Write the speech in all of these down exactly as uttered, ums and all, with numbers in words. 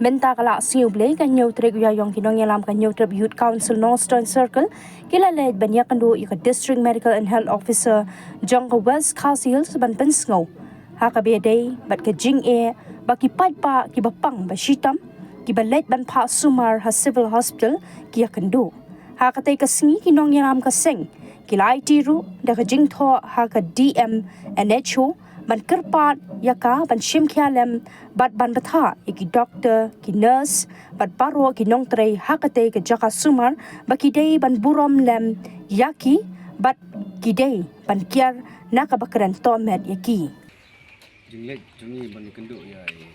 Mynta ka la sngi U Blei ka hynñiew tarik, ïa ïong ki nongïalam ka Hynñiewtrep Youth Council Nongstoiñ Circle ki la leit ban ïakynduh ïa ka District Medical and Health Officer jong ka West Khasi Hills ban pynsngew ha kaba ïadei bad ka jingeh ba ki paidbah kiba pang ba shitom kiba leit ban phah sumar ha Civil Hospital ki ïakynduh. Ha katei ka sngi ki nongïalam ka seng ki la aiti ruh da ka jingthoh ha ka D M N H O ban kyrpad ïa ka ban shim khia lem bad ban bthah ïa ki doktor, ki nurse bad baroh ki nongtrei ha katei ka jaka sumar ba ki dei ban burom lem ïa ki bad ki dei ban kiar na kaba kren tohmet ïa ki. Jingleit jong ngi ban ïakynduh ïa i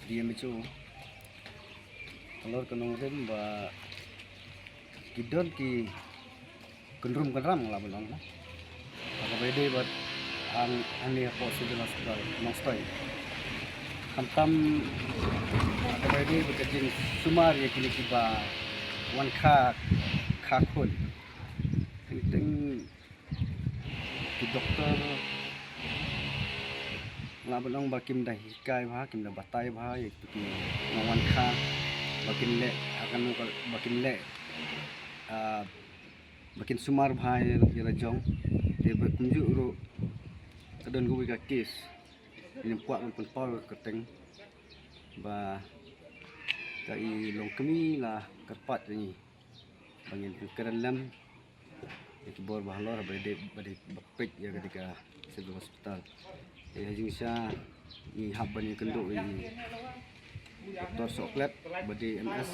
D M H O halor ka nongrim ba ki don ki kynrum kynram, la ban ong, ha kaba ïadei bad hang, hangne hapoh Civil Hospital Nongstoiñ. Khamtam ha kaba ïadei bad ka jingsumar ïa kine kiba wan kha, kha khun. Teng teng ki doktor, la ban ong ba kim da hikai bha, kim da batai bha ïa kito ki nongwan kha ba kin leh ha kano ka, ba kin leh, ah, ba kin sumar bha ïa, ïa la jong. Te ba kumjuh ruh ka don kawei ka case, ngim kwah ban pynpaw ka kyrteng, ba ka i longkmie la kyrpad ïa ngi ba ngin pynkren lem ïa ki bor ba halor ba dei, ba dei ba peit ïa ka dei ka Civil Hospital. Te ha jingshisha ngi hap ban ïakynduh ïa i Doktor Sohklet ba dei M S.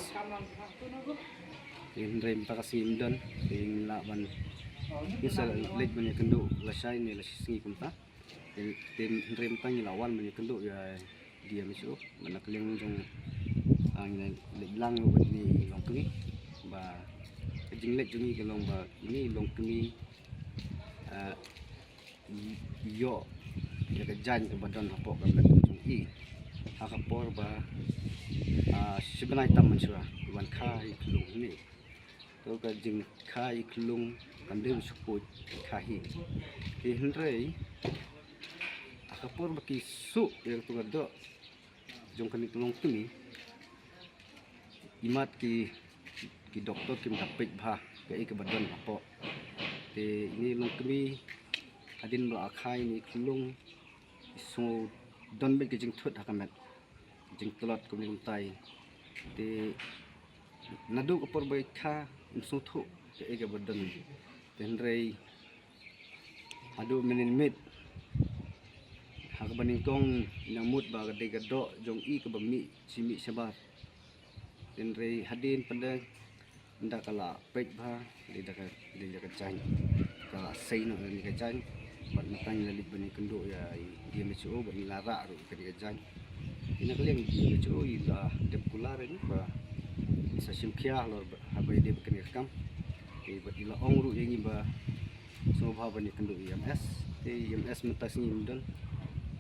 Te hynrei mynta ka sngi ym don, te ngi lah ban, ngi sa leit ban ïakynduh lashai ne lashisngi kumta. Te, te hynrei mynta ngi la wan ban ïakynduh ïa D M H O, ban na ka liang jong, ah, ngi la leit lang ruh bad ine i longkmie ba ka jingleit jong ngi ka long ba ine i longkmie, ah, i, i ïoh ïa ka jaiñ kaba don hapoh ka met jong i ha ka por ba, ah, shi bnai tam mynshuwa i wan kha i khyllung hangne. To ka jingkha i khyllung kam dei ba shu poi kha hi. Te hynrei ha ka por ba ki suh ïa kato ka doh jong kane ka longkmie, imat ki, ki doktor kim da peit bha kaei kaba don hapoh. Te ine i longkmie hadien ba la kha ine i khyllung i sngew don beit ka jingthut ha ka met, jingtlot kumne kumtai. Te naduh ka por ba i kha im sngewthuh kaei kaba don. Te hynrei haduh mynnin miet ha kaba nyngkong i nang mut ba ka dei ka doh jong i kaba mih shi mih shabar. Te hynrei hadien pat de ynda ka la peit bha, dei da ka, dei da ka jaiñ, ka la sei noh da ka jaiñ. Bad mynta ngi la leit ban ïakynduh ïa i D M H O bad ngi la rah ruh ïa ka dei ka jaiñ. Ina ka liang i D M H O i la dep kular ïa ngi ba i sa shim khia halor ba, haba ïadei bad kane ka kam. Te bad i la ong ruh ïa ngi ba sngewbha ban ïakynduh ïa i M S. Te i M S mynta ka sngi im don.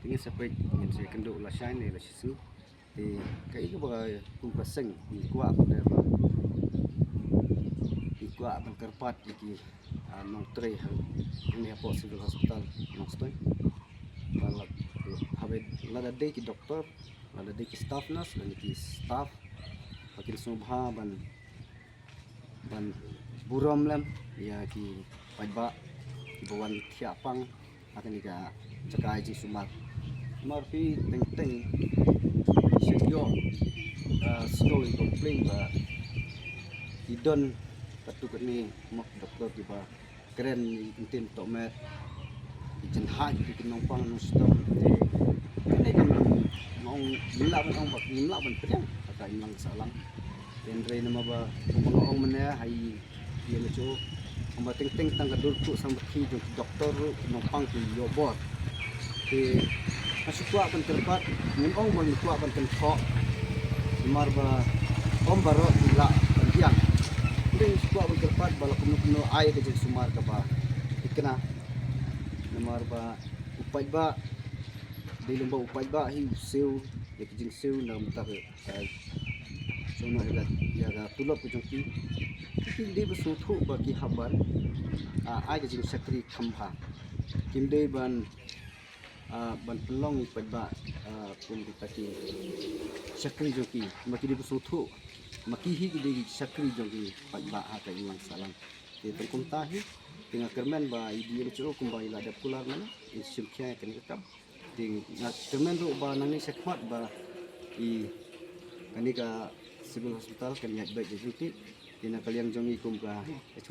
Te ngin sa peit, ngin sa ïakynduh lashai ne lashisngi. Te kaei kaba kum ka seng ngi kwah ban, ngi kwah ban kyrpad ïa ki, ah, nongtrei ha, hangne hapoh Civil Hospital Nongstoiñ. Ba la, haba lada dei ki doktor, lada dei ki staff nurse lane ki staff, ba kin sngewbha ban ban burom lem ïa ki paidbah kiba wan thiah pang ha kane ka jaka ai jingsumar. Namar phi teng teng phi shu ïoh, ah, sngewbha complain ba ki don katto katne mo doktor kiba kren ïa ki kyntien tohmet, ki jynhait ïa ki nongpang nongshitom. Te kane ka, ngim lah ban ong ba, ngim lah ban pdiang kata imlang sahlang. Hynrei namar ba kumba nga ong mynne ha i D M H O, kumba teng teng tang ka dur khuh samrkhie jong ki doktor ruh ki nongpang ki ïoh bor. Te nga shu kwah ban kyrpad, ngim ong ba ngi kwah ban kynthoh, namar ba ym baroh ki lah ban pdiang. Hynrei nga shu kwah ban kyrpad ba la kumno kumno ai ka jingsumar kaba thikna. Namar ba u paidbah, dei lem ba u paidbah hi u siew ïa ki jingsiew na ka bynta ka, eh, sngewbha ïa ka, ïa ka tulop ka jong ki. Ki dei ba sngewthuh ba ki hap ban, ah, ai ka jingshakri kham bha. Kim dei ban, ah, ban pynlong ïa ki paidbah Kum kita ki shakri jong ki, ma ki dei ba sngewthuh ma ki hi ki dei ki shakri jong ki paidbah ha ka imlang sahlang. Te tang kumta hi, te nga kyrmen ba i D M C O kumba i la dep kular mane, in shim khia ïa kane ka kam. Te nga kyrmen ruh ba nangne shakhmat ba i kane ka civil hospital kan ïaid beit ïa jingtih. Te na ka liang jong i kum ka